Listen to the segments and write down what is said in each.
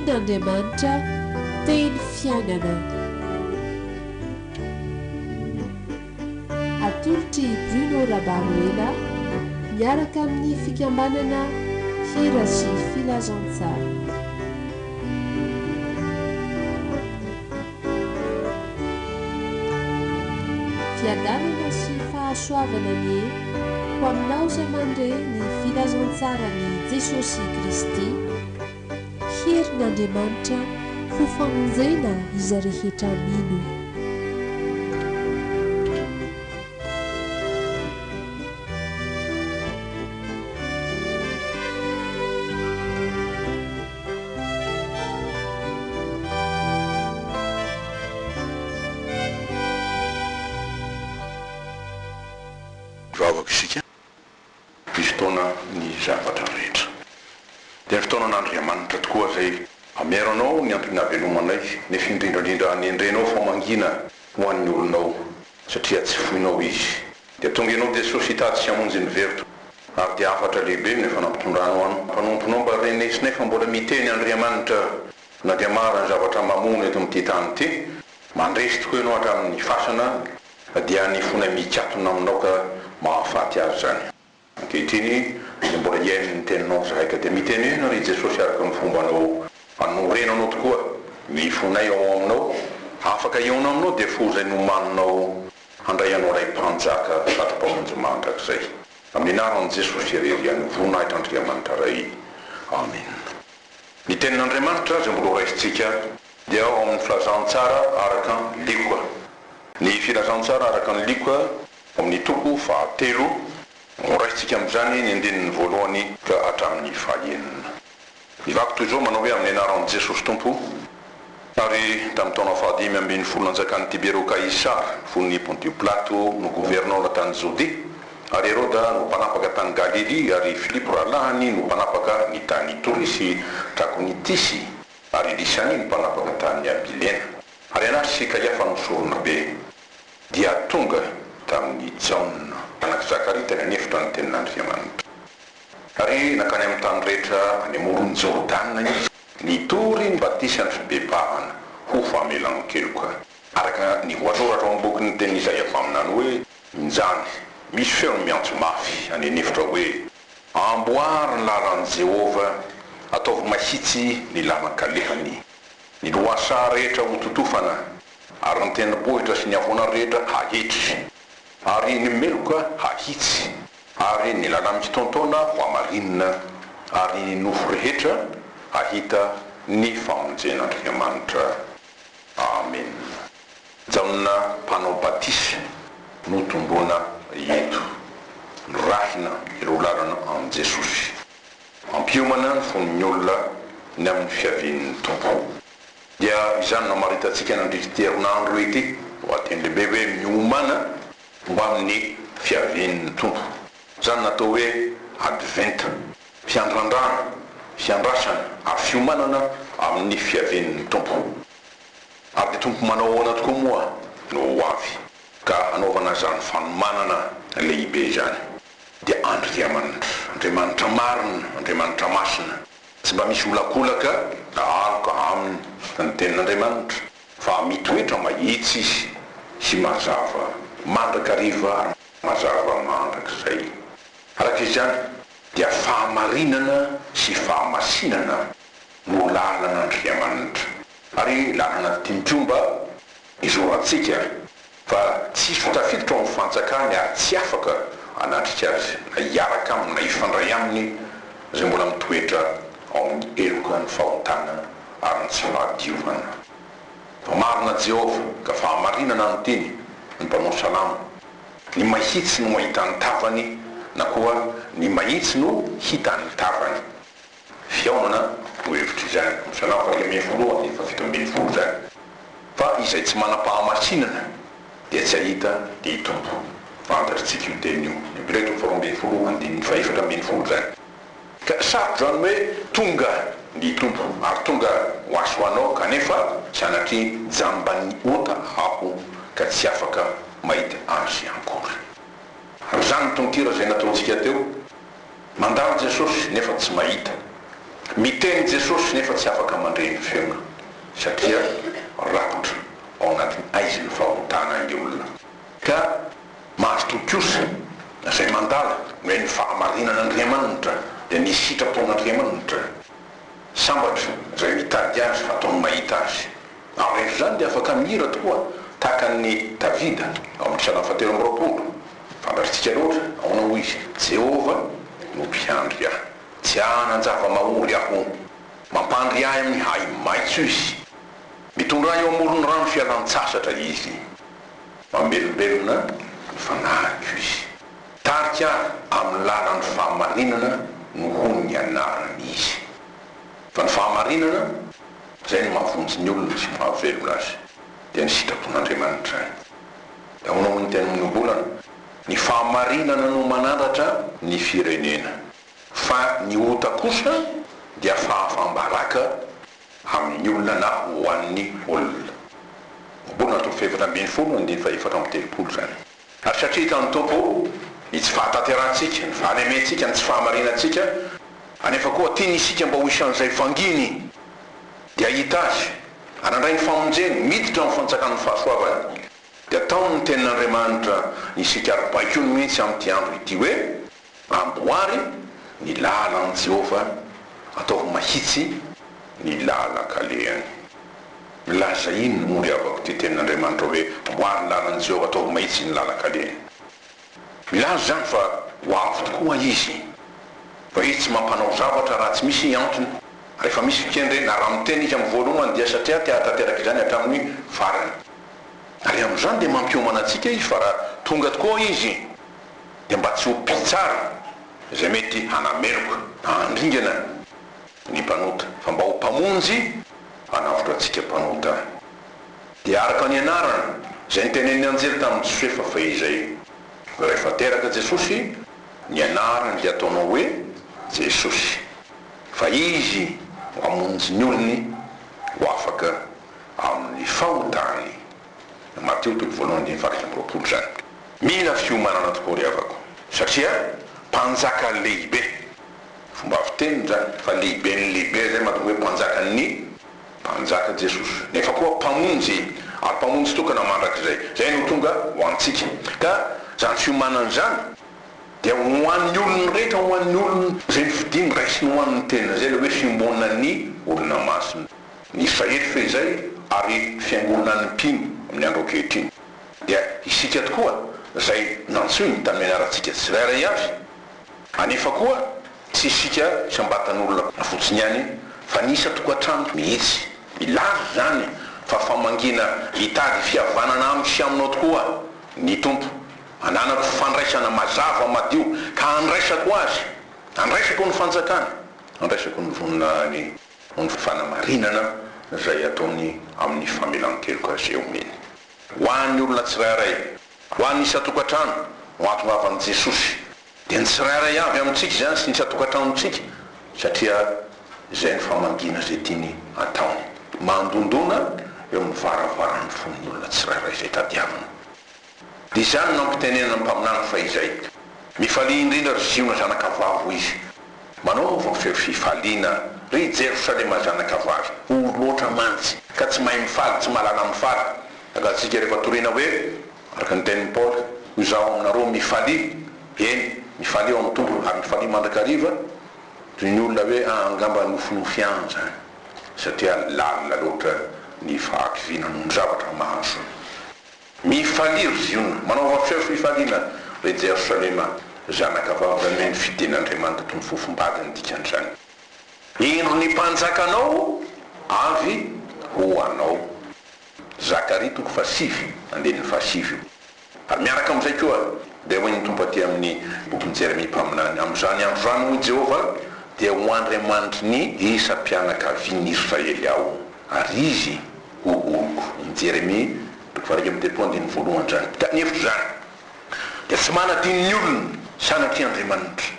Tenin'Andriamanitra, Teny fiainana. Atolotr'i Bruno Rabaroela miaraka amin'ny fikambanana Hira sy Filazantsara. Fiadanana sy fahasoavana anie ho aminao izay mandre ny filazantsaran'i Jesosy Kristy, herin'Andriamanitra ho famonjena izay rehetra mino. Hivavaka isika. Misy fotoana ny zavatra rehetra. Dia ny fotoanan'Andriamanitra tokoa izay hamiaro anao ny antony hahavelomanay, nefa indrindra indrindra hanendrenao famangiana ho an'ny olonao, satria tsy foinao izy. Dia tonga ianao Jesosy hitady sy hamonjy ny very. Ary dia hafatra lehibe no efa nampitondranao an mpanomponao mba renesinay fa mbola miteny Andriamanitra na dia maro ny zavatra mamono eto amin'ity tany ity. Mandresy tokoa ianao hatramin'ny fasana dia ny fonay mikatona aminao ka mahafaty azy izany. Ankehitriny dia mbola hihaino ny teninao izahay ka dia mitenena ry Jesosy araka ny fombanao hanorenanao tokoa ny fonay ao aminao. Afaka hihaona aminao dia fo izay nomaninao Handray anao Ray Mpanjaka sady Mpamonjy mandrakizay. Amin'ny anaran'i Jesosy irery ihany ho voninahitr'Andriamanitra Ray. Amena. Ny tenin'Andriamanitra izay mbola ho raisintsika dia ao amin'ny Filazantsara araka an'i Lioka. Ny Filazantsara araka an'i Lioka ao amin'ny toko fahatelo, ho raisintsika amin'izany ny andininy voalohany ka hatramin'ny fahenina. Mivaky toy izao manao hoe amin'ny anaran'i Jesosy Tompo, Ary tamin'ny taona fahadimy ambin'ny folo nanjakan'i Tiberio Kaisara, fony Pontio Pilato no governora tany Jodia, ary Heroda no mpanapaka tany Galilia, ary Filipo rahalahiny no mpanapaka ny tany Itory sy Trakonitisy, ary Lysania no mpanapaka tany Abilena, ary Anasy sy Kaiafa no soronabe, dia tonga tamin'i Jaona, zanak'i Zakaria, tany an'efitra ny tenin'Andriamanitra. Ary nankany amin'ny tany rehetra any amoron'i Jordana izy, nitory ny batisan'ny fibebahana ho famelan-keloka, araka ny voasoratra ao amin'ny bokin'ny tenin'i Izaia mpaminany hoe, Injany, misy feo miantso mafy any an'efitra hoe, Amboary ny lalan'i Jehovah, ataovy mahitsy ny lalan-kalehany. Ny lohasaha rehetra hototofana, ary ny tendrombohitra sy ny havoana rehetra hahetry, ary ny meloka hahitsy. Ary ny lala-mitontaona ho hamarinina, ary ny nofo rehetra hahita ny famonjen'Andriamanitra. Amena. Jaona Mpanao Batisa no tondroina eto. Nirahina ireo lalana an'i Jesosy. Hampiomana ny fon'ny olona ny amin'ny fiavian'ny Tompo. Dia izany no namaritantsika nandritra ity herinandro ity, lohateny lehibe hoe Miomàna Ho amin'ny fiavian'ny Tompo. Izany no atao hoe Advent, fiandrandrana, fiandrasana ary fiomanana amin'ny fiavian'ny Tompo. Ary dia Tompo manao ahoana tokoa moa no ho avy ka hanaovana izany fanomanana lehibe izany? Dia Andriamanitra, Andriamanitra marina, Andriamanitra masina, tsy mba misy olakolaka na aloka aminy ny tenin'Andriamanitra. Fa mitoetra mahitsy izy sy mazava mandrakariva ary mazava mandrakizay. Araka izany dia fahamarinana sy fahamasinana no lalan'Andriamanitra. Ary lalana tian-komba izorantsika fa tsy hisy ho tafiditra ao amin'ny fanjakany ary tsy afaka hanatrika azy na hiaraka aminy na hifandray aminy izay mbola mitoetra ao amin'ny heloka, ny fahotana ary ny tsy fahadiovana. Fa marina Jehovah, ka fahamarinana no tiany, ny mpanao salamo. Ny mahitsy no mahita ny tavany, na koa ny mahitsy no hita ny tavany. Fihaonana no hevitr'izany. Salamo faha-11 andininy faha-17 izany. Fa izay tsy manam-pahamasinana dia tsy hahita ny Tompo. Fantatr'tsika io teny io. Hebreo toko faharoa ambin'ny folo andininy faha-14 izany. Ka sarotra izany hoe tonga ny Tompo ary tonga ho ahy sy ho anao kanefa sanatria jamban'ny ota aho ka tsy afaka mahita Azy ankory. Ary izany ny tononkira izay nataontsika teo, mandalo Jesosy nefa tsy mahita. Miteny Jesosy nefa tsy afaka mandre ny feony satria rakotra ao anatin'ny aizin'ny fahotana ny olona. Ka mahazo toky kosa izay mandala ny hoe ny fahamarinan'Andriamanitra dia ny sitrapon'Andriamanitra. Sambatra izay mitady Azy fa ataony mahita Azy. Ary rehefa izany dia afaka mihira tokoa tahaka an'i Davida ao amin'ny Salamo fahatelo amby roapolo. Fantatritsika loatra, ahoana hoy izy? Jehovah no mpiandry ahy. Tsy hanan-java-mahory aho. Mampandry ahy amin'ny ahi-maitso Izy. Mitondra ahy eo amoron'ny rano fialan-tsasatra Izy. Mamelombelona ny fanahiko Izy. Mitarika ahy amin'ny lalan'ny fahamarinana noho ny anarany Izy. Fa ny fahamarinana, izay no mahavonjy ny olona sy mahavelona azy, dia ny sitrapon'Andriamanitra. Dia ahoana hoy ny teny ohabolana? Ny fahamarinana no manandratra ny firenena, fa ny ota kosa dia fahafaham-baraka amin'ny olona na ho an'ny olona. Ohabolana toko faha-14 andininy faha-34 izany. Ary satria hitan'ny Tompo ny tsy fahatanterahantsika, ny fahalementsika, ny tsy fahamarinantsika, anefa koa tiany isika mba ho isan'izay vanginy, dia hahita Azy, ary handray ny famonjeny, miditra amin'ny fanjakan'ny fahasoavany, dia ataony ny Tenin'Andriamanitra isika ary baikoiny mihitsy amin'ity andro ity hoe, Amboary ny lalan'i Jehovah, ataovy mahitsy ny lalan-kalehany. Milaza inona moa ry havako ity tenin'Andriamanitra hoe, Amboary ny lalan'i Jehovah, ataovy mahitsy ny lalan-kalehany? Milaza izany fa ho avy tokoa Izy. Fa Izy tsy mampanao zavatra raha tsy misy antony. Rehefa misy fikendrena, raha miteny Izy amin'ny voalohany dia satria te hahatanteraka izany hatramin'ny farany. Ary amin'izany dia mampiomana antsika Izy fa raha tonga tokoa Izy dia mba tsy ho mpitsara izay mety hanameloka na handringana ny mpanota, fa mba ho mpamonjy hanavotra antsika mpanota. Dia araka ny anarany, izay notenenin'ny anjely tamin'i Josefa fahizay, Rehefa teraka Jesosy, ny anarany dia ataonao hoe Jesosy, fa Izy no hamonjy ny olony ho afaka amin'ny fahotany. Matio toko voalohany andininy faha-21 izany. Mila fiomanana tokoa ry havako, satria mpanjaka lehibe, fomba fiteny izany, fa lehiben'ny lehibe izay mahatonga hoe mpanjakan'ny mpanjaka Jesosy, nefa koa mpamonjy, ary mpamonjy tokana mandrakizay, izay no tonga ho antsika. Ka izany fiomanana izany dia ho an'ny olony rehetra, ho an'ny olony izay nofidiny, raisiny ho an'ny tenany, izay ilay hoe fiombonan'ny olona masina. Ny Israely fehizay ary fiangonan'ny mpino amin'ny andro ankehitriny. Dia isika tokoa izay nantsoiny tamin'ny anarantsika tsirairay avy, anefa koa tsy isika isam-batan'olona fotsiny ihany fa ny isan-tokantrano mihitsy. Milaza izany fa famangiana hitady fihavanana amiko sy aminao tokoa ny Tompo. Ananako fifandraisana mazava madio ka handraisako Azy, handraisako ny fanjakany, handraisako ny voninahiny noho ny fanamarinana izay ataony amin'ny famelan-keloka izay omeny. Ho an'ny olona tsirairay, ho an'ny isan-tokantrano no hahatongavan'i Jesosy. Dia ny tsirairay avy amintsika izany sy ny isan-tokantranontsika, satria izay no famangiana izay tiany hataony. Mandondona eo amin'ny varavaran'ny fon'ny olona tsirairay izay tadiaviny. Dia izany no nampitenenana ny mpaminany fahizay. Mifalia indrindra, ry Ziona zanakavavy, hoy izy. Manaova feo fifaliana, ry Jerosalema zanakavavy. Ory loatra mantsy, ka tsy mahay mifaly, tsy mahalala mifaly. Tahaka antsika rehefa torina hoe, araka ny tenin'i Paoly, Hoy izaho aminareo, mifalia, eny, mifalia ao amin'ny Tompo, ary mifalia mandrakariva, toy ny olona hoe, ah, angamba nofinofy ihany izany, satria lalina loatra ny fahakiviana noho ny zavatra mahazo. Mifalia, ry Ziona! Manaova feo fifaliana, ry Jerosalema, zanakavavy izany hoe ny fidin'Andriamanitra toy ny fofombady ny dikan'izany. Indro ny mpanjakanao avy ho anao. Zakaria toko fahasivy, andininy fahasivy io. Ary miaraka amin'izay koa, dia hoy ny Tompo aty amin'ny bokin'i Jeremia mpaminany, Amin'izany andro izany, hoy Jehovah, dia ho Andriamanitry ny isam-pianakavian'ny Israely Aho, ary izy ho oloko. Ny Jeremia toko faha-31 andininy voalohany izany. Ka ny hevitro izany dia tsy manadino ny olony sanatria Andriamanitra.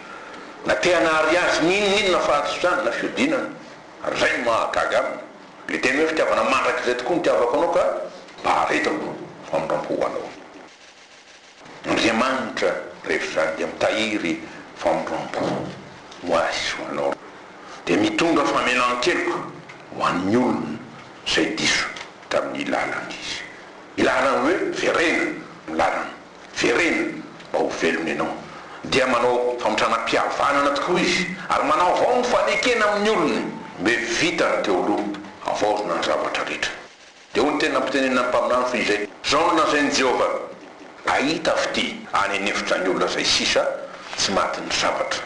Na te hanary azy n'inon'inona fahadisoana na fiodinana. Ary izay no mahagaga aminy. Ilay teny hoe fitiavana mandrakizay tokoa no itiavako anao ka mba haretako famindrampo ho anao. Andriamanitra rehefa izany dia mitahiry famindrampo ho ahy sy ho anao. Dia mitondra famelan-keloka ho an'ny olona izay diso tamin'ny lalany izy. Ny lalany hoe verena ny lalana, verena mba ho velona ianao. Dia manao famitranam-pihavanana tokoa izy ary manavao ny fanekena amin'ny olony hoe vita ny teo aloha, havaozina ny zavatra rehetra. Dia hoy ny teny nampitenenina ny mpaminany fehizay, Izao no lazain'i Jehovah, Hahita fitia any an'efitra ny olona izay sisa tsy matin'ny sabatra.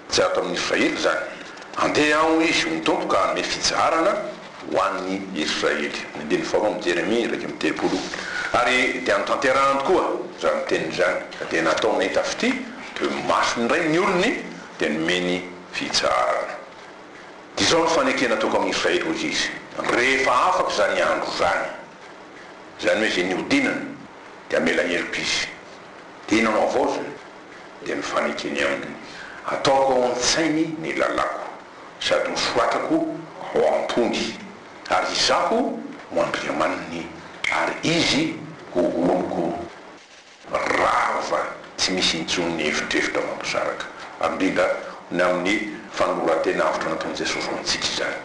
Tsy ato amin'i Israely izany. Handeha aho, hoy izy, ho ny Tompo ka hanome fitsaharana ho an'ny Israely. Ny andininy faharoa amin'ny Jeremia 31. Ary dia notanterahany tokoa izany teniny izany, ka dia nataony nahita fitia teo imasony indray ny olony, dia nomeny fitsaharana. Dia izao no fanekena ataoko amin'i Israely, hoy izy, rehefa afaka izany andro izany, izany hoe izay nihodinany, dia hamela heloka izy. Dia inona no havaoziny? Dia ny fanekeny aminy. Ataoko ao an-tsainy ny lalàko, sady hosoratako ao am-pony, ary Izaho ho Andriamaniny, ary izy ho oloko. Rava tsy misy intsony ny efitrefitra mampisaraka, ary indrindra ny amin'ny fanoloran-tena avotra nataon'i Jesosy ho antsika izany.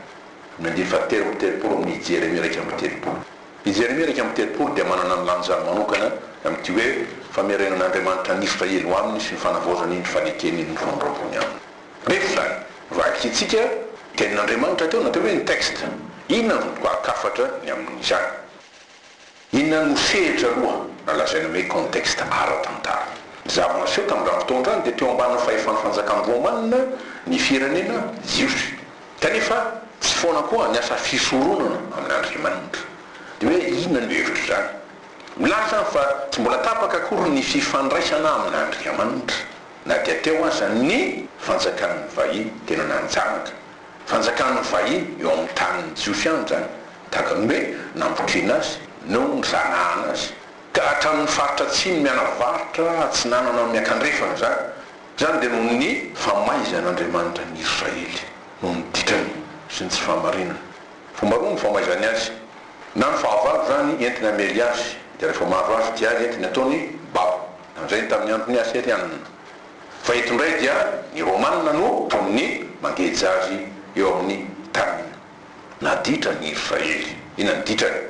Amin'ny andininy fahatelo amby 30 amin'ny Jeremia 31. I Jeremia 31 dia manana ny lanjany manokana amin'ity hoe famerenan'Andriamanitra an'i Israely ho aminy sy ny fanavaozany ny fanekeny ny famindram-pony aminy. Rehefa izany, vakintsika tenin'Andriamanitra teo na teo hoe ny texte. Inona no votoan-kafatra ny amin'izany? Inona no sehatra aloha na lazaina hoe contexte ara-tantara? Ny zava-niseho tamin'izany fotoana izany dia teo ambanin'ny fahefan'ny fanjakan'ny Romana ny firenena jiosy. Kanefa tsy foana koa ny asa fisoronana amin'Andriamanitra. Dia hoe inona no hevitr'izany? Milaza fa tsy mbola tapaka akory ny fifandraisana amin'Andriamanitra na dia teo aza ny fanjakan'ny vahiny tena nanjanaka. Fanjakan'ny vahiny eo amin'ny tanin'ny Jiosy ihany izany, tahaka ny hoe nambotrena azy, no nizanahana azy, ka hatramin'ny faritra atsimo mianavaratra, atsinanana miankandrefana izany. Izany dia noho ny famaizan'Andriamanitra ny Israely, noho ny ditrany sy ny tsy fahamarinany. Fomba roa ny famaizany azy, na ny fahavalo izany entiny hamely azy, dia rehefa maro azy dia entiny ataony babo, tamin'izay ny tamin'ny andron'ny Asyrianina. Fa eto indray dia ny Romana no toy ny mangeja azy eo amin'ny taniny. Naditra ny Israely. Inona ny ditrany?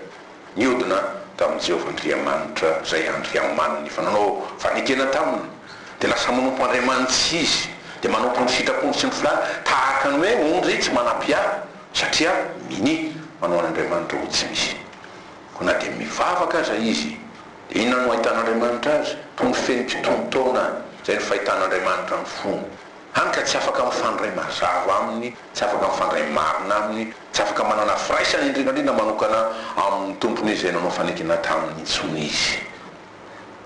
Niodina tamin'i Jehovah Andriamanitra, izay Andriamaniny efa nanao fanekena taminy. Dia lasa manompo andriamani-tsy izy, dia manompo ny sitrapony sy ny filany, tahaka ny hoe ondry tsy manam-piahy, satria minia manao an'Andriamanitra ho tsy misy. Koa na dia mivavaka aza izy, Dia inona no ahitan'Andriamanitra azy? Toy ny feno kitoantaona izay no fahitan'Andriamanitra ny fony. Hany ka tsy afaka mifandray mazava Aminy, tsy afaka mifandray marina Aminy, tsy afaka manana firaisana indrindra indrindra manokana amin'ny Tompony izay nanao fanekena taminy intsony izy.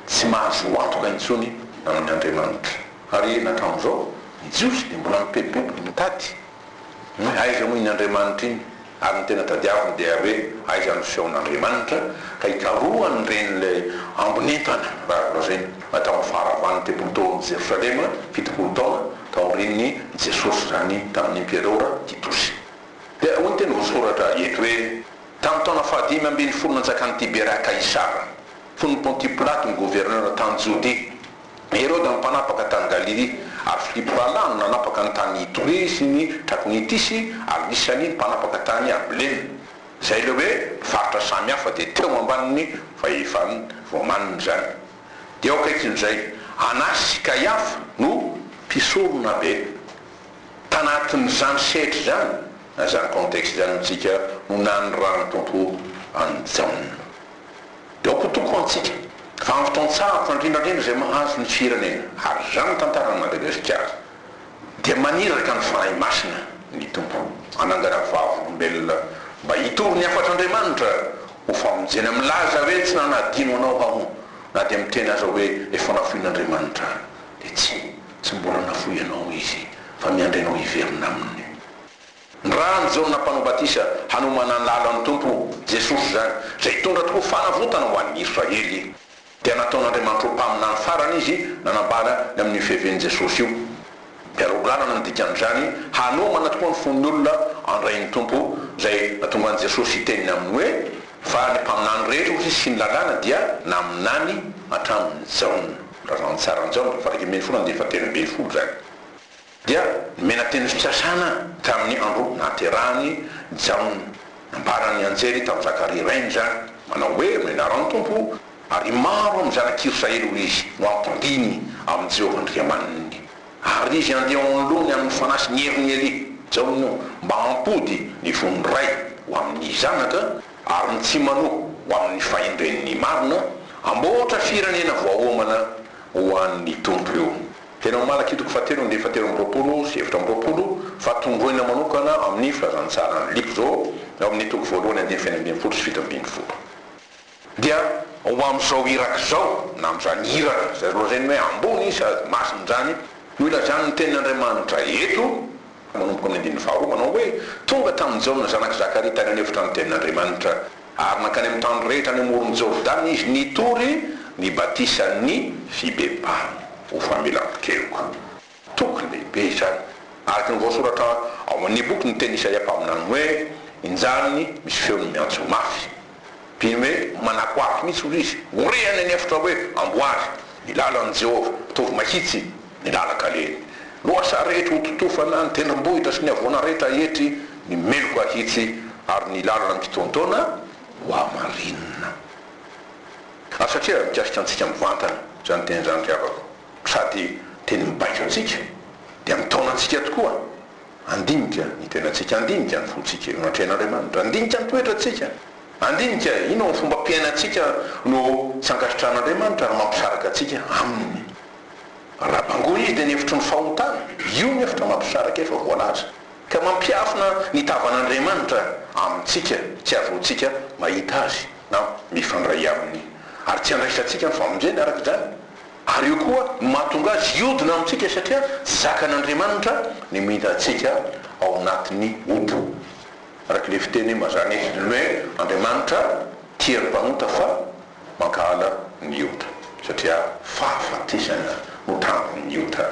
Tsy mahazo antoka intsony amin' Andriamanitra. Ary na hatramin'izao, ny Jiosy dia mbola mipepipepy mitady Hoe aiza moa iny Andriamanitra iny? Ary ny tena tadiaviny dia hoe aiza no feon'Andriamanitra ka hikarohany ireny ilay ambin'entana raha azo lazaina na tamin'ny faharavan'ny tempoly tao Jerosalema 70 taona taorian'ny Jesosy izany tamin'ny Emperora Titosy. Dia hoy ny teny voasoratra eto hoe tamin'ny taona fahadimy ambinifolo nanjakan'i Tiberia Kaisara, fony Pontio Pilato ny governora tany Jodia, Heroda no mpanapaka tany Galilia, ary Filipo rahalahy no nanapaka ny tany Itoria sy ny Trakonitisy, ary Lysania no mpanapaka tany Abilena. Izay ilay hoe faritra samy hafa dia teo ambanin'ny fahefan'ny Romanina izany. Dia eo akaikin'izay, Anasy sy Kaiafa no mpisoronabe. Tanatin'izany sehatra izany, na izany contexte izany amintsika, no nanirahan'ny Tompo an'i Jaona. Dia aoka ho toky ho antsika fa amin'ny fotoan-tsarotra indrindra indrindra izay mahazo ny firenena, ary izany ny tantaran'i Madagasikara, dia maniraka ny Fanahy Masina ny Tompo hanangana vavolombelona mba hitory ny hafatr'Andriamanitra ho famonjena milaza hoe tsy nanadino anao aho na dia miteny aza hoe efa nafoin'Andriamanitra dia tsia, tsy mbola nafoy anao Izy fa miandry anao hiverina Aminy. Ny ran'i Jaona Mpanao Batisa hanomana ny lalan'ny Tompo, Jesosy izany, izay hitondra tokoa fanavotana ho an'ny Israely. Dia nataon'Andriamanitra ho mpaminany farany izy nanambara ny amin'io fiavian'i Jesosy io. Mpiaroa-lalana no dikan'izany, hanomana tokoa ny fon'ny olona handray ny Tompo, izay nahatonga an'i Jesosy hiteny ny aminy hoe, Fa ny mpaminany rehetra, hoy Izy, sy ny lalàna dia naminany hatramin'i Jaona. Filazantsaran'i Jaona, faha 11 andiany faha 13 izany. Dia nomena teny fikasana tamin'ny andro nahaterahan'i Jaona. Nambaran'ny anjely tamin'i Zakaria rainy izany, manao hoe, Amin'ny anaran'ny Tompo, ary maro amin'ny zanak'Israely, hoy izy, no hampodiany amin'i Jehovah Andriamaniny. Ary izy handeha ao anoloany amin'ny fanahy sy ny herin'i Elia, Jaona io, mba hampody ny fon'ny ray ho amin'ny zanaka, ary ny tsy manoa ho amin'ny fahendren'ny marina, hamboatra firenena voaomana ho an'ny Tompo io. Teny amin'ny Malakia toko fahatelo andininy fahatelo amby roapolo sy 24, fa tondroina manokana amin'ny filazantsaran'i Liko izao, ao amin'ny toko voalohany andininy fahenina ambin'ny folo sy 17. Dia ho amin'izao iraka izao, na amin'izany iraka izay lazainy hoe ambony sady masina izany, no ilazany ny tenin'Andriamanitra eto, manomboka amin'ny andininy faharoa, manao hoe, Tonga tamin'i Jaona zanak'i Zakaria tany an'efitra ny tenin'Andriamanitra, ary nankany amin'ny tany rehetra any amoron'i Jordana izy nitory ny batisan'ny fibebahana ho famelan-keloka. Toky lehibe izany, araka ny voasoratra ao amin'ny boky ny tenin'i Isaia mpaminany hoe, Injany misy feony miantso mafy. Mpino hoe manakoako mihitsy hoy izy, Orehany ny efitra hoe, Amboary ny lalan'i Jehovah, ataovy mahitsy ny lalan-kalehiny. Lohasaha rehetra hototofana, ny tendrombohitra sy ny havoana rehetra haetry, ny meloka hahitsy, ary ny lalana mikitoantoana hohamarinina. Ary satria mikasika antsika mivantana izany teny izany ry havako, sady teny mibaiko antsika, dia mitaona antsika tokoa Handinika ny tenantsika, handinika ny fontsika eo anatrehan'Andriamanitra, handinika ny toetrantsika, handinika inona ny fombam-piainantsika no tsy ankasitrahan'Andriamanitra ary mampisaraka antsika Aminy. Raha bangoina izy dia ny hevitry ny fahotana, io ny hevitra mampisaraka efa voalaza, ka mampiafina ny tavan'Andriamanitra amintsika, tsy ahazoantsika mahita Azy na mifandray Aminy, ary tsy andraisantsika ny famonjeny araka izany. Ary io koa no mahatonga azy hiodina amintsika satria tsy zakan'Andriamanitra ny mihina antsika ao anatin'ny ota. Araka ilay fiteny mazàna eto ny hoe Andriamanitra tia ny mpanota fa mankahala ny ota satria fahafatesana no tambin'ny ota.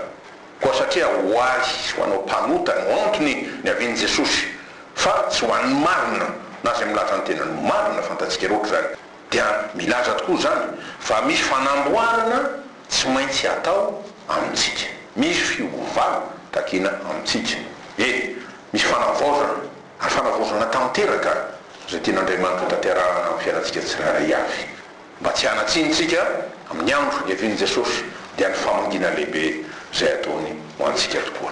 Koa satria ho ahy sy ho anao mpanota no antony niavian'i Jesosy fa tsy ho an'ny marina na izay milaza ny tenany ho marina, fantatsika loatra izany. Dia milaza tokoa izany fa misy fanamboarana tsy maintsy atao amintsika. Misy fiovana takiana amintsika. Eny, misy fanavaozana, ary fanavaozana tanteraka izay tian'Andriamanitra hotanterahana amin'ny fiainantsika tsirairay avy. Mba tsy hanan-tsiny isika amin'ny andro hiavian'i Jesosy, dia ny famangiana lehibe izay ataony ho antsika tokoa.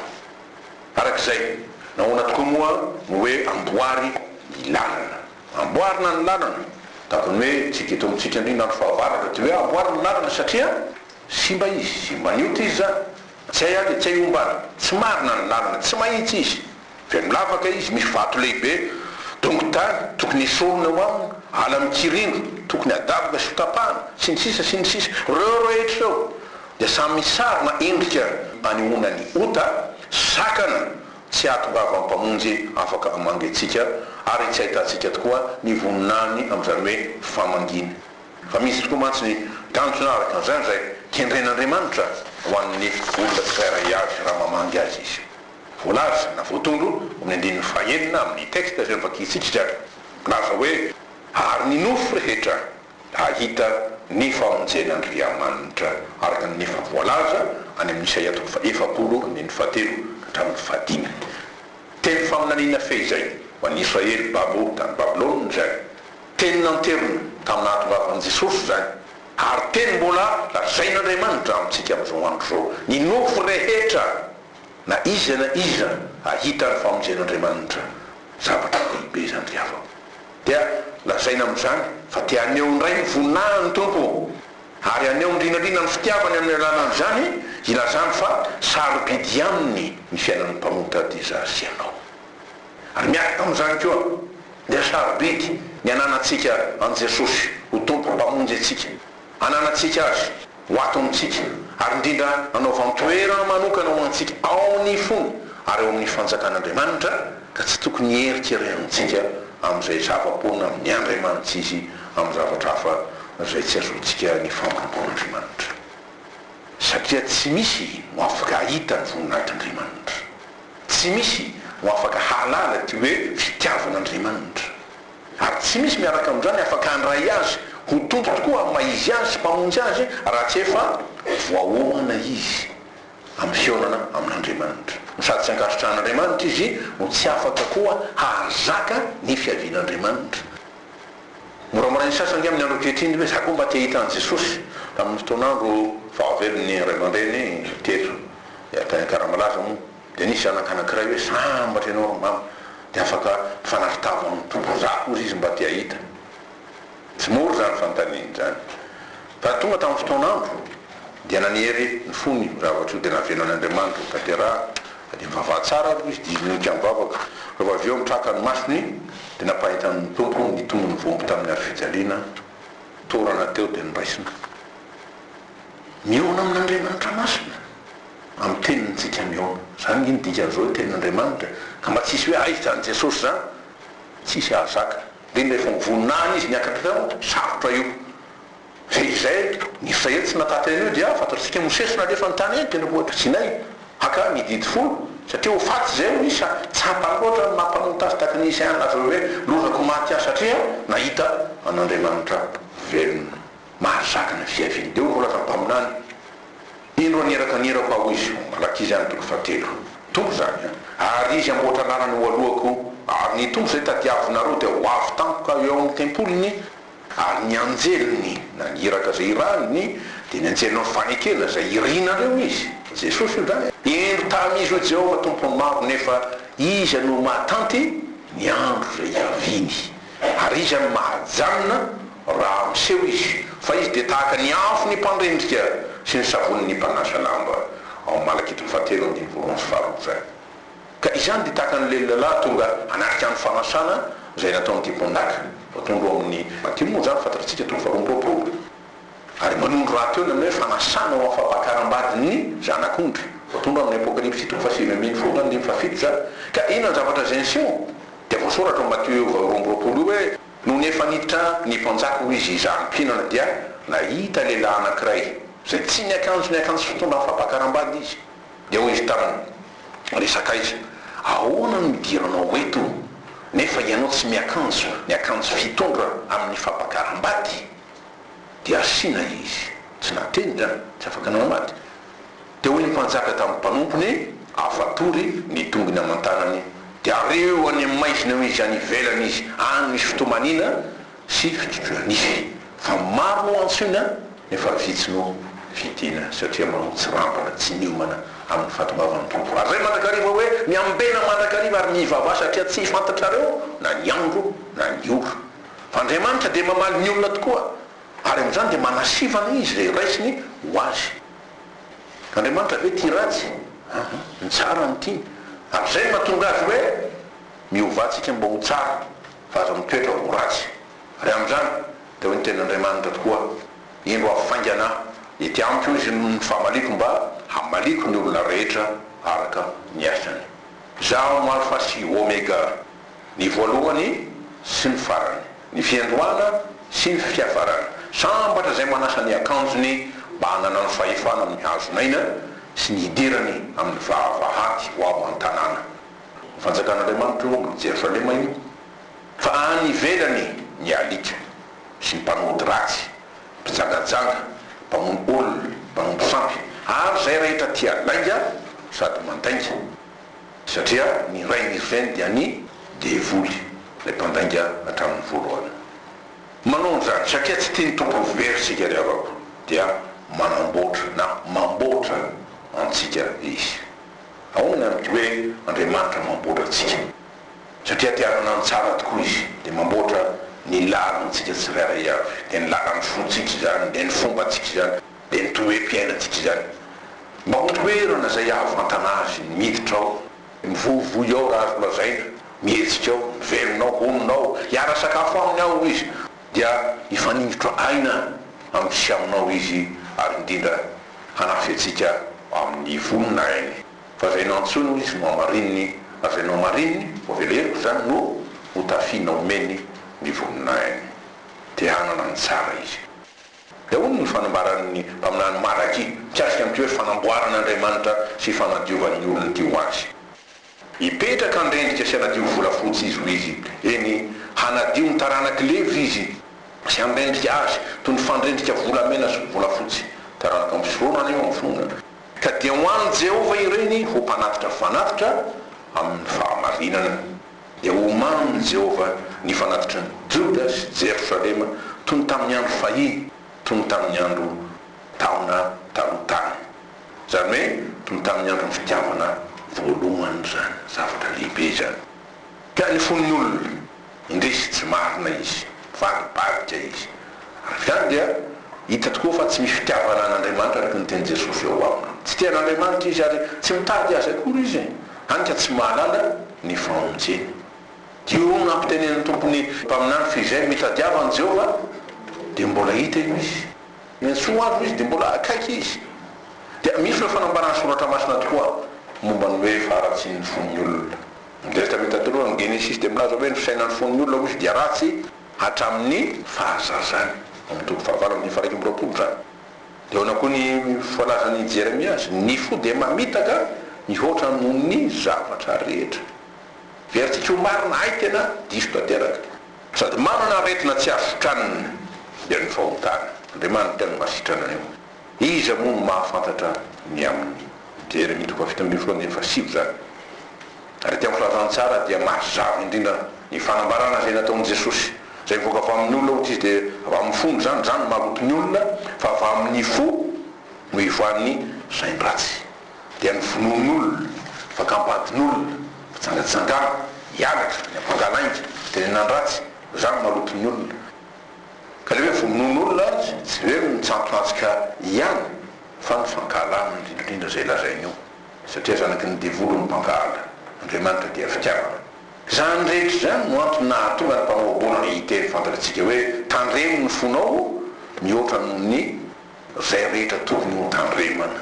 Araka izay, nahoana tokoa moa no hoe amboary ny lalana? Amboarina ny lalana, tahaka ny hoe tsika eto amintsika indrindra andro fahavaratra dia hoe amboarina ny lalana satria simba izy, simba ny ota izy izany, tsy hay aleha, tsy hay ombana, tsy marina ny lalana, tsy mahitsy izy, feno lavaka izy, misy vato lehibe dongon-tany tokony hesorina eo aminy, ala mikirindro tokony hadaboka sy hotapahana, sy ny sisa sy ny sisa Ireo rehetra ireo dia samy misarona endrika anehoana ny ota, sakana Tsy hahatongavan'ny Mpamonjy afaka hamangy antsika ary tsy hahitantsika tokoa ny voninahiny amin'izany hoe famangiana. Fa misy tokoa mantsy ny tanjona araka an'izany izay kendren'Andriamanitra ho an'ny olona tsirairay avy raha mamangy azy izy. Voalaza na voatondro ao amin'ny andininy fahenina amin'ny texte izay novakintsika izany. Milaza hoe, Ary ny nofo rehetra hahita ny famonjen'Andriamanitra, araka ny efa voalaza any amin'ny Isaia toko faha-efapolo andininy fahatelo ka hatramin'ny fahadimy. Teny faminaniana fehizay ho an'ny Israely babo tany Babylona izany. Teny nanterina tamin'ny nahatongavan'i Jesosy izany, ary teny mbola lazain'Andriamanitra amintsika amin'izao andro izao, Ny nofo rehetra, na iza na iza, hahita ny famonjen'Andriamanitra. Zavatra lehibe izany ry havana. Dia lazaina amin'izany fa te haneho indray ny voninahiny ny Tompo, ary haneho indrindrandrindra ny fitiavany amin'ny alalan'izany hilazany fa sarobidy aminy ny fiainan'ny mpanota dia izaho sy ianao. Ary miaraka amin'izany koa dia sarobidy ny ananantsika an'i Jesosy ho Tompo Mpamonjy antsika, ananantsika Azy ho ato amintsika, ary indrindra nanaovan-toerana manokana ho antsika ao amin'ny fony ary ao amin'ny fanjakan'Andriamanitra, ka tsy tokony hierikerehantsika amin'izay zava-poana amin'ny Andriamanitra izy amin'ny zavatra hafa izay tsy azontsika ny famindram-pon'Andriamanitra. Satria tsy misy no afaka hahita ny voninahitr'Andriamanitra. Tsy misy no afaka hahalala ity hoe fitiavan'Andriamanitra. Ary tsy misy miaraka amin'izany afaka handray Azy ho Tompo tokoa amin'ny maha Izy Azy sy Mpamonjy Azy raha tsy efa voaomana izy amin'ny fihaonana amin'Andriamanitra. No sady tsy ankasitrahan'Andriamanitra izy no tsy afaka koa hahazaka ny fiavian'Andriamanitra. Moramorain'ny sasany ange amin'ny andro ankehitriny hoe za koa mba te hahita an'i Jesosy. Tamin'ny fotoan'andro fahavelon'ny ray aman-dreny teto tany Ankaramalaza moa dia nisy zanaka anankiray hoe sambatra ianao ry mama dia afaka mifanarintava amin'ny Tompo. Za koa hozy izy mba te hahita. Tsy mora izany fanontaniana izany. Fa tonga tamin'ny fotoan'andro dia nanery ny fony io zavatra io dia navelan'Andriamanitra ho tanterahana. Fa dia mivavaha tsara aloha izy dia izy mionika mivavaka. Rehefa avy eo mitraka ny masony dia nampahitan'ny Tompo ny tongony voaomby tamin'ny hazo fijaliana, torana teo dia noraisina. Mihaona amin'Andriamanitra masina. Amin'ny teniny tsika mihaona. Izany ange ny dikan'izao hoe tenin'Andriamanitra. Ka mba tsisy hoe aiza izany Jesosy izany. Tsisy hahazaka. Indrindra rehefa mivoninahiny izy miakatra teo, sarotra io. Fehizay, ny Israely tsy nahatanty an'io dia fantatsika Mosesy nalefany tany eny tendrombohitra Sinay haka ny didy folo satria ho faty izay hoy izy sa tsapany loatra ny maha mpanota azy tahaka ny Isaia nilaza hoe lozako maty aho satria nahita an'Andriamanitra velona mahazaka ny fiaviany dia hoy ny voalazan'ny mpaminany Indro haniraka ny irako aho izy ho Malakia izany toko fahatelo Tompo izany an ary izy hamboatra lalana ho alohako ary ny Tompo izay tadiavinareo dia ho avy tampoka eo amin'ny tempoliny Ary ny anjeliny, na ny iraka izay irahiny, dia ny anjelin'ny fanekena izay irinareo izy. Jesosy io izany e! Indro tamy izy, hoy Jehovah Tompon'ny maro, nefa iza no mahatanty ny andro izay hiaviany? Ary iza no mahajanona raha miseho izy? Fa izy dia tahaka ny afon'ny mpandrendrika sy ny savonin'ny mpanasa lamba. Ao amin'ny Malakia toko fahatelo andininy voalohany sy faharoa izany. Ka izany dia tahaka an'ilay lehilahy tonga hanatrika ny fanasana izay nataon'ity mpanjaka. Voatondro ao amin'ny Matio moa izany, fantatritsika, toko faharoa amby 20. Ary manondro rahateo ny amin'ny hoe fanasana ho amin'ny fampakaram-badin'ny Zanak'ondry. Voatondro amin'ny Apokalypsy toko fahasivy 19 andininy fahafito izany. Ka inona ny zavatra izay niseho? Dia voasoratra ao Matio 22 io hoe, Nony efa niditra ny mpanjaka hoy izy hizaha ny mpihinana dia nahita lehilahy anankiray izay tsy niakanjo ny akanjo fitondra amin'ny fampakaram-bady izy. Dia hoy izy taminy, Ry sakaiza, ahoana no idiranao eto, nefa ianao tsy miakanjo ny akanjo fitondra amin'ny fampakaram-bady? Dia asiana izy, tsy nahateny izany, tsy afaka nanambady. Dia hoy ny mpanjaka tamin'ny mpanompony, Afatory ny tongony aman-tanany, dia ario any amin'ny maizina eo izy, any ivelany izy, any misy fitomaniana sy fitrotroa-nify, fa maro no antsoina nefa vitsy no fidina, satria manao tsirambina tsy miomana amin'ny fahatongavan'ny Tompo. Ary izay mandrakariva hoe, miambena mandrakariva ary mivavaha satria tsy fantatrareo na ny andro na ny ora. Fa Andriamanitra dia mamaly ny olona tokoa, ary amin'izany dia manasivana Izy izay raisiny ho Azy. Andriamanitra ve tia ratsy? Aa, ny tsara no tiany. Ary izay no mahatonga Azy hoe, miovà tsika mba ho tsara. Fa aza mitoetra ho ratsy. Ary amin'izany, dia hoy ny tenin'Andriamanitra tokoa, Indro avy faingana ety amiko izy noho ny famaliako mba hamaliako ny olona rehetra araka ny asany. Izaho no Alfa sy Omega, ny voalohany sy ny farany, ny fiandohana sy ny fiafarana. Sambatra izay manasa ny akanjony mba hananany fahefana amin'ny hazon'aina sy ny hidirany amin'ny vavahady ho ao an-tanàna. Fanjakan'Andriamanitra io amin'i Jerosalema io, fa any ivelany ny alika sy ny mpanody ratsy, mpijangajanga, mpamono olona, mpanompo sampy, ary izay rehetra tia lainga sady mandainga, satria ny rain'ireny dia ny devoly, ilay mpandainga hatramin'ny voalohany. Manao an'izany, satria tsy tian'ny Tompo ho very isika ry havako, dia manamboatra na mamboatra antsika Izy. Ahoana ny amin'ny hoe Andriamanitra mamboatra antsika? Satria te hanana ny tsara tokoa Izy, dia mamboatra ny lalantsika tsirairay avy, dia ny lalan'ny fontsika izany, dia ny fombantsika izany, dia ny toe-piainantsika izany. Mba ho toerana izay hahavantana Azy ny miditra ao, mivoivoy ao raha azo lazaina, mihetsika ao, mivelona ao, honina ao, hiara-sakafo Aminy ao Izy, dia hifaningotra aina amin'ny sy aminao Izy, ary indrindra hanafy antsika amin'ny voninahiny. Fa izay nantsoiny hoy izy no hamarininy, ary izay nohamarininy, voavela heloka izany, no hotafiana homeny ny voninahiny. Te hanana ny tsara izy. Dia hoy ny fanambaran'ny mpaminany Malakia mikasika an'ity hoe fanamboaran'Andriamanitra sy fanadiovany ny olony ity ho azy. Hipetraka handrendrika sy hanadio volafotsy izy, hoy izy. Eny, hanadio ny taranak'i Levy izy sy handrendrika azy toy ny fandrendrika volamena sy volafotsy. Taranaka misorona anie eo amin'ny finoana. Ka. dia ho an'i Jehovah ireny ho mpanatitra fanatitra amin'ny fahamarinana. Dia ho mamin'i Jehovah ny fanatitry ny Joda sy Jerosalema toy ny tamin'ny andro fahiny, toy ny tamin'ny andro taona taloha tany. Izany hoe toy ny tamin'ny andron'ny fitiavana voalohany izany. Zavatra lehibe izany. Ka ny fon'ny olona, indrisy, tsy marina izy, mivalibadika izy. Araka izany dia hita tokoa fa tsy misy fitiavana an'Andriamanitra araka ny tenin'i Jesosy eo aminy. Tsy tia an'Andriamanitra izy ary tsy mitady Azy akory izy, hany ka tsy mahalala ny famonjeny. Io no nampitenenin'ny Tompo ny mpaminany fehizay, Mitadiava an'i Jehovah, dia mbola hita io izy. Miantsoa Azy hoy izy, dia mbola akaiky Izy. Dia misy ireo fanambaran'ny Soratra Masina tokoa momba ny hoe faharatsian'ny fon'ny olona. Ny Testamenta Taloha, ny Genesisy dia milaza hoe ny fisainan'ny fon'ny olona hoy izy dia ratsy hatramin'ny fahazazany. Ao amin'ny toko fahavalo andininy faha-21 izany. Dia ahoana koa ny voalazan'i Jeremia azy? Ny fo dia mamitaka mihoatra noho ny zavatra rehetra. Heverintsika ho marina, hay tena diso tanteraka. Sady manana aretina tsy azo sitranina dia ny fahotana. Andriamanitra no mahasitrana an'io. Iza moa no mahafantatra ny aminy? Jeremia toko faha-17 andininy faha-9 izany. Ary aty amin'ny filazantsara dia mazava indrindra ny fanambarana izay nataon'i Jesosy. Izay mivoaka avy amin'ny olona hoy izy dia avy amin'ny fony izany, izany no maloto ny olona, fa avy amin'ny fo no ivoahan'ny sain-dratsy. Dia ny vonoan'olona, ny fakam-badin'olona, ny fijangajangana, ny halatra, ny ampangalainga, ny fitenenan-dratsy, izany no maloto ny olona. Ka ilay hoe vonoan'olona tsy hoe mitsamponantsika ihany fa ny fankahalana indrindra indrindra izay lazainy io. Satria zanaky ny devoly ny mpankahala. Andriamanitra dia fitiavana. Izany rehetra izany no antony nahatonga ny mpanao ohabolana hiteny fantatritsika hoe tandremo ny fonao mihoatra noho ny izay rehetra tokony ho tandremana.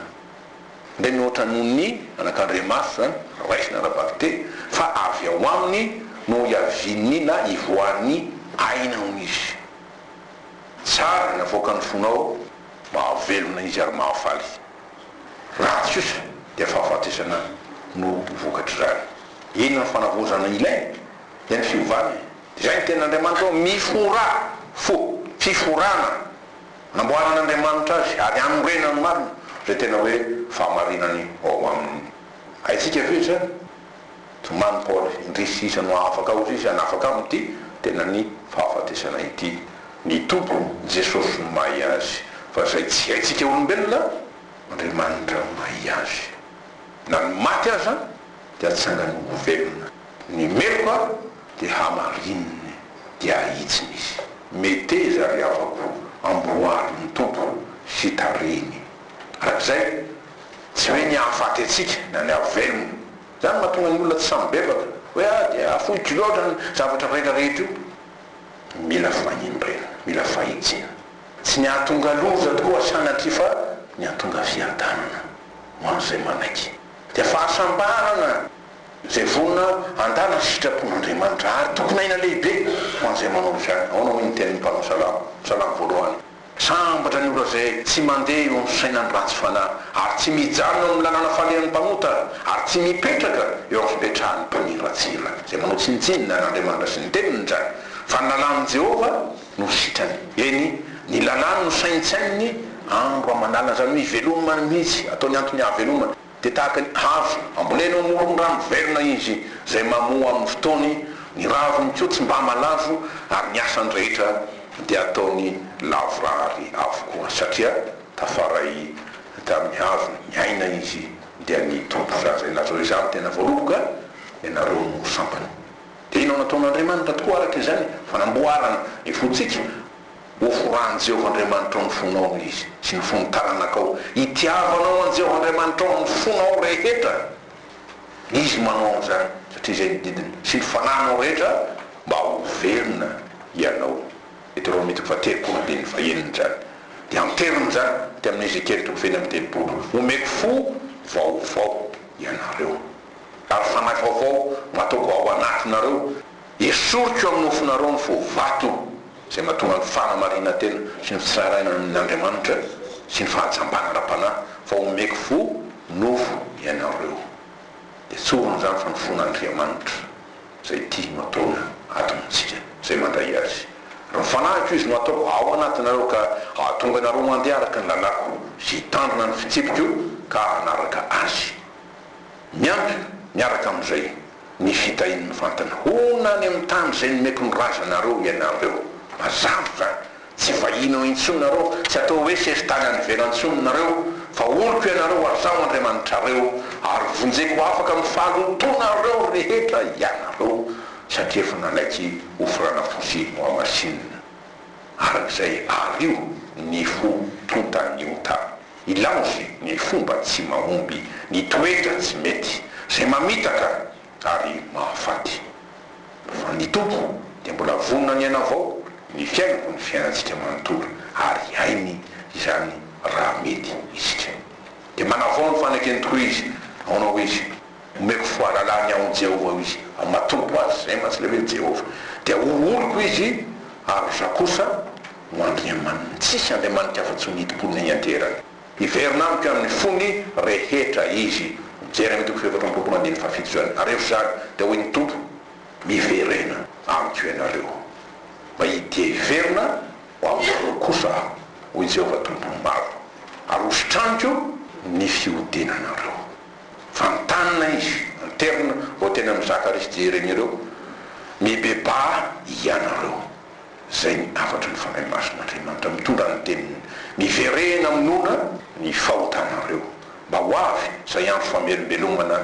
Indray mihoatra noho ny anakandriamaso izany, raisina ara-bakiteny, fa avy ao aminy no iavian'ny na ivoahan'ny aina hoy izy. Tsara ny avoakan'ny fonao, mahavelona izy ary mahafaly. Ratsy kosa dia fahafatesana no vokatr'izany. Inona ny fanavaozana ilaina? Dia ny fiovana e! Izay ny tenin'Andriamanitra hoe miforà fo, fiforana, namboaran'Andriamanitra azy ary anorenany marina izay tena hoe fahamarinany ao aminy. Haintsika ve izany? Tomany Paoly, indrisy iza no hahafaka hozy izy hanafaka amin'ity tenan'ny fahafatesana ity. Ny Tompo Jesosy no mahay azy, fa izay tsy haintsika olombelona, Andriamanitra no mahay azy. Na ny maty aza dia atsangany ho velona. Ny meloka dia hamarininy, dia ahitsiny izy. Meteza ry havako, amboary ny Tompo sy tarihiny. Araka izay, tsy hoe ny hahafaty antsika na ny hahavelona. Izany no mahatonga ny olona tsy samy mibebaka, hoe ah dia afoiko loatra ny zavatra rehetra rehetra io. Mila fahendrena, mila fahitsiana. Tsy ny hahatonga loza tokoa sanatria fa ny hahatonga fiadanana ho an'izay manaiky. Dia fahasambarana izay vonona handala ny sitrapon'Andriamanitra ary tokin'aina lehibe ho an'izay manao izany. Ahoana hoy ny tenin'ny mpanao salamo, salamo voalohany? Sambatra ny olona izay tsy mandeha eo amin'ny fisainan'ny ratsy fanahy, ary tsy mijanona eo amin'ny lalana falehan'ny mpanota, ary tsy mipetraka eo amin'ny fipetrahan'ny mpaniratsira, izay manao tsinontsinona an'Andriamanitra sy ny teniny izany, fa ny lalàn'i Jehovah no sitrany. Eny, ny lalàny no saintsaininy andro aman'alina, izany hoe ivelomany mihitsy, ataony antony hahavelomany. Dia tahaka ny hazo ambolena eo amoron'ny rano velona izy, izay mamoa amin'ny fotoany, ny raviny koa tsy mba malazo, ary ny asany rehetra dia ataony lavorary avokoa, satria tafaray tamin'ny hazo ny aina izy, dia ny Tompo izany izay nilaza hoe, Izaho no tena voaloboka, ianareo no sampany. Dia inona no nataon'Andriamanitra tokoa araka izany? Fanamboarana ny fontsika. Hoforahan'i Jehovah Andriamanitrao ny fonao izy sy ny fon'ny taranakao. Hitiavanao an'i Jehovah Andriamanitrao amin'ny fonao rehetra. Izy no manao an'izany, satria izay no didiny, sy ny fanahinao rehetra, mba ho velona ianao. Deoteronomia toko faha-30 andininy fahenina izany. Dia anteriny izany aty amin'ny Ezekiela toko fahenina amby 30, Homeko fo vaovao ianareo, ary fanahy vaovao no hataoko ao anatinareo. Esoriko amin'ny nofonareo ny fo vato. Izay mahatonga ny fanamarinan-tena sy ny fitsiraraina amin' Andriamanitra sy ny fahajambana ara-panahy, fa omeko fo nofo ianareo. Dia tsorina izany fa ny fon' Andriamanitra izay tia no ataony ato amintsika, izay mandray Azy. Ary ny Fanahiko Izy no ataoko ao anatinareo ka hahatonga anareo handeha araka ny lalàko sy hitandrina ny fitsipiko. ka hanaraka Azy. Miampy miaraka amin'izay ny fitahiany mivantana. Honina any amin'ny tany izay nomeko ny razanareo ianareo. Mazava izany. Tsy vahiny ao intsony nareo, tsy atao hoe sesitany any ivelany intsony nareo, fa oloko ianareo ary Izaho Andriamanitrareo, ary vonjeko afaka amin'ny fahalotoanareo rehetra ianareo, satria efa nanaiky ho forana fo sy hohamasinina. Araka izay ario ny fo tontan'ny ota, ilaozy ny fomba tsy mahomby, ny toetra tsy mety, izay mamitaka ary mahafaty. Fa ny Tompo dia mbola vonona ny hanavao ny fiainako ny fiainantsika manontolo ary hainy izany raha mety isika. Dia manavao ny fanekeny tokoa Izy. Ahoana hoy Izy? Omeko fahalalana ny ao Jehovah hoy Izy. Amin'ny maha Tompo Azy, izay mantsy ilay hoe Jehovah. Dia ho oloko Izy ary Izaho kosa ho Andriamaniny. Tsisy Andriamanitra afa-tsy ho nidi-ponina hianteherany. Hiverina amiko amin'ny fony rehetra izy. Jeremia toko faha-24 andininy fahafito izany. Ary rehefa izany, dia hoy ny Tompo, Miverena amiko ianareo, mba dia hiverina ho aminareo kosa Aho, hoy Jehovah Tompon'ny maro, ary hositraniko ny fihodinanareo. Vantanina izy, anterina, vao teny amin'i Zakaria sy Jeremia ireo, Mibebaha ianareo. Izay ny hafatry ny Fanahy Masin'Andriamanitra mitondra ny teniny, Miverena minoana ny fahotanareo, mba ho avy izay andro famelombelomana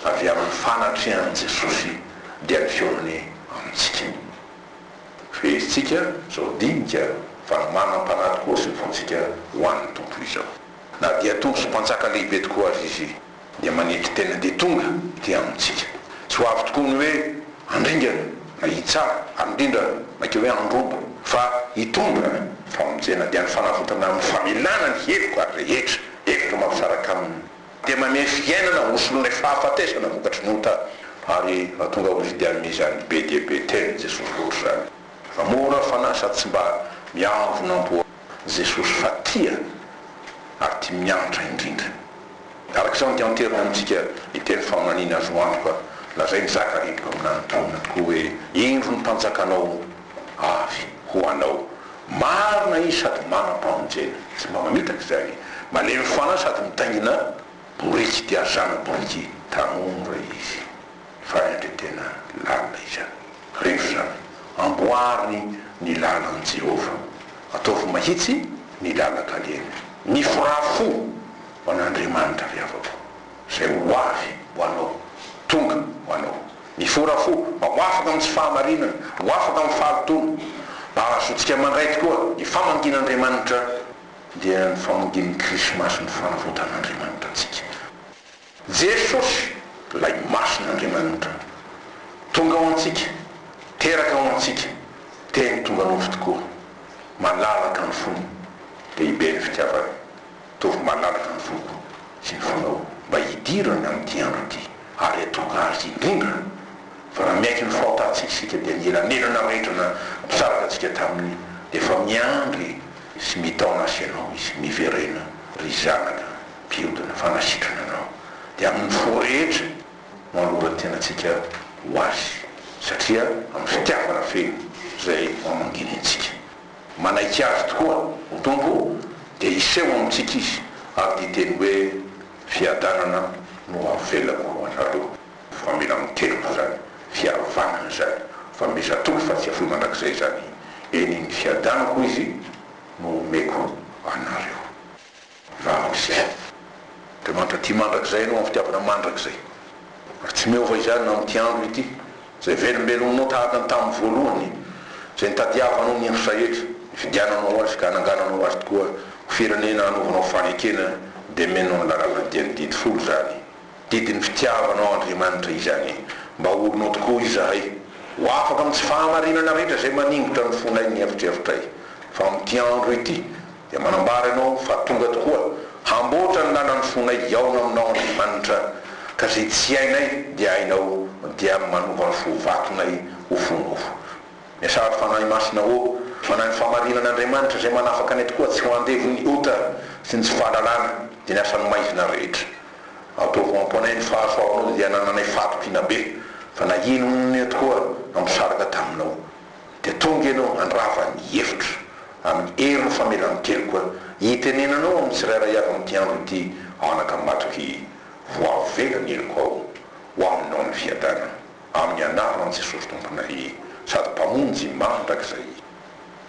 avy amin'ny fanatrehan'i Jesosy dia ny fihaonany amintsika. Fehezintsika izao dinika fanomanam-panahy tokoa sy ny fontsika ho an'ny Tompo izao. Na dia Tompo sy Mpanjaka lehibe tokoa aza Izy, dia manetry tena dia tonga aty amintsika. Tsy ho avy tokoa ny hoe handringana na hitsara ary indrindra mainka hoe handroba fa hitondra famonjena dia ny fanavotana amin'ny famelana ny heloka rehetra, hevitra mampisaraka aminy dia manome fiainana ho solon'ilay fahafatesana vokatry ny ota ary raha tonga ho izy dia hanome izany be dia be tenin'i Jesosy loatra izany fa mora fanahy sady tsy mba miavona am-po Jesosy fa tia ary tia miantra indrindra. Araka izany dia anterina amintsika ny teny faminaniana azo antoka lazain'i Zakaria mpaminany taminy tokoa hoe, Indro ny mpanjakanao avy ho anao. Marina izy sady manam-pamonjena. Tsy mba mamitaka izany. Malemy fanahy sady mitaingina boriky dia zana-boriky tanora izy. Fa indry tena lalina izany. Revy izany. Amboary ny lalan'i Jehovah. Ataovy mahitsy ny lalan-kalehany. Miforaha fo ho an'Andriamanitra ry havako, izay ho avy ho anao, tonga ho anao. Mifora fo mba ho afaka amin'ny tsy fahamarinana, ho afaka amin'ny fahalotoana, mba hahazoantsika mandray tokoa ny famangian'Andriamanitra, dia ny famangian'ny Krismasy ny fanavotan'Andriamanitra antsika. Jesosy, ilay Masin'Andriamanitra, tonga ho antsika, teraka ho antsika, Teny tonga nofo tokoa, malalaka ny fony, lehibe ny fitiavany, Ataovy malalaka ny foko sy ny fonao mba hidirany amin'ity andro ity, ary hatonga azy indrindra fa raha miaiky ny fahotantsika isika dia ny elanelana rehetra nampisaraka antsika taminy dia efa miandry sy mitaona azy ianao izy, miverena ry zanaka mpiodina fa nasitrana anao dia amin'ny fo rehetra no anoloran-tenantsika ho azy satria amin'ny fitiavana feno izay mamanginy antsika. Manaiky Azy tokoa ho Tompo dia hiseho amintsika Izy ary dia hiteny hoe, Fiadanana no avelako ho anareo. Famelan-keloka izany, fihavanana izany, fanomezan-toky fa tsy hafoy mandrakizay izany. Eny, ny fiadanako, hoy Izy, no omeko anareo. Vavaka isika. Andriamanitra tia mandrakizay Ianao amin'ny fitiavana mandrakizay. Ary tsy miova izany na amin'ity andro ity, izay velombelominao tahaka ny tamin'ny voalohany, izay nitadiavanao ny Israely, nifidiananao azy ka hanangananao azy tokoa ho firenena hanaovanao fanekena, dia omenao ny lalàna dia ny didy folo izany. Didin'ny fitiavanao Andriamanitra izany, mba ho olonao tokoa izahay, ho afaka amin'ny tsy fahamarinana rehetra izay maningotra ny fonay ny eritreritrray. Fa amin'ity andro ity, Dia manambara ianao fa tonga tokoa hamboatra ny lalan'ny fonay hihaona aminao Andriamanitra ka izay tsy hainay dia hainao dia manova ny fo vatonay ho fo nofo. Miasà ry Fanahy Masina ô, Fanahin'ny fahamarinana Andriamanitra izay manafaka anay tokoa tsy ho andevon'ny ota sy ny tsy fahalalana dia ny asan'ny maizina rehetra. Ataovy ho ampo anay ny fahasoavanao dia hanananay fahatokiana be fa na inona tokoa nampisaraka taminao. Dia tonga ianao handrava ny efitra amin'ny herin'ny famelan-keloka hitenenanao amin'ny tsirairay avy amin'ity andro ity. Anaka matoky voavela ny helokao, ho aminao ny fiadanana. Amin'ny anaran'i Jesosy Tomponay sady Mpamonjy mandrakizay.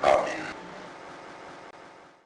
Amena.